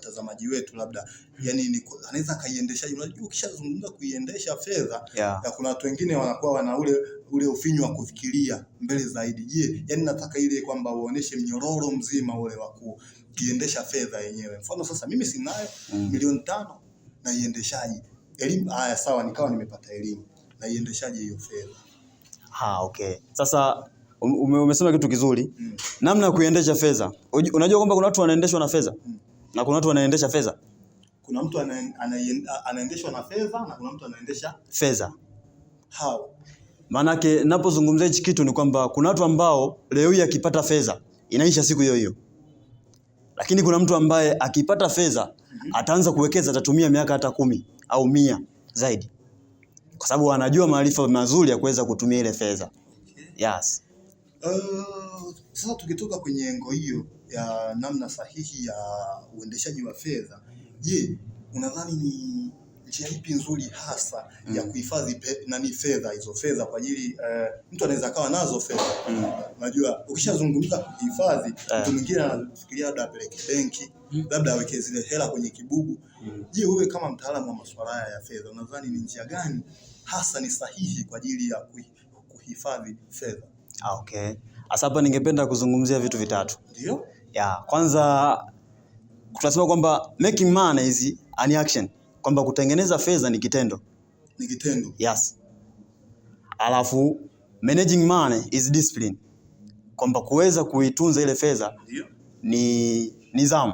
Watazamaji wetu labda, yani ni anaweza akaiendeshaje? Unajua ukishazungumza kuiendesha fedha, na kuna watu wengine wanakuwa wana ule ufinyu wa kufikiria mbele zaidi. Je, yani nataka ile kwamba uoneshe mnyororo mzima ule wa kuiendesha fedha yenyewe. Mfano sasa mimi sinayo 5 milioni, naiendeshaje? Elimu, haya sawa, nikawa nimepata elimu, naiendeshaje hiyo fedha? Ha, okay. Sasa umesema kitu kizuri. Namna ya kuiendesha fedha. Unajua kwamba kuna watu wanaendeshwa na fedha na kuna watu wanaendesha fedha. Kuna mtu anaendeshwa na fedha na kuna mtu anaendesha fedha. How? Maanake napozungumzia hichi kitu ni kwamba kuna watu ambao leo hii akipata fedha inaisha siku hiyo hiyo, lakini kuna mtu ambaye akipata fedha ataanza kuwekeza, atatumia miaka hata 10 au 100 zaidi, kwa sababu anajua maarifa mazuri ya kuweza kutumia ile fedha. Yes. Sasa tukitoka kwenye engo hiyo ya namna sahihi ya uendeshaji wa fedha, je, unadhani ni njia ipi nzuri hasa ya kuhifadhi nani fedha hizo fedha kwa ajili mtu anaweza akawa nazo fedha. Unajua ukishazungumza kuhifadhi, mtu mwingine anafikiria labda apeleke benki, labda aweke zile hela kwenye kibubu. Je, wewe kama mtaalamu wa masuala haya ya fedha unadhani ni njia gani hasa ni sahihi kwa ajili ya kuhifadhi fedha? Ah, okay. Sasa hapa ningependa kuzungumzia vitu vitatu. Ndio? Ya, kwanza tunasema kwamba making money is an action, kwamba kutengeneza fedha ni kitendo. Ni kitendo. Yes. Alafu managing money is discipline, kwamba kuweza kuitunza ile fedha ni nidhamu.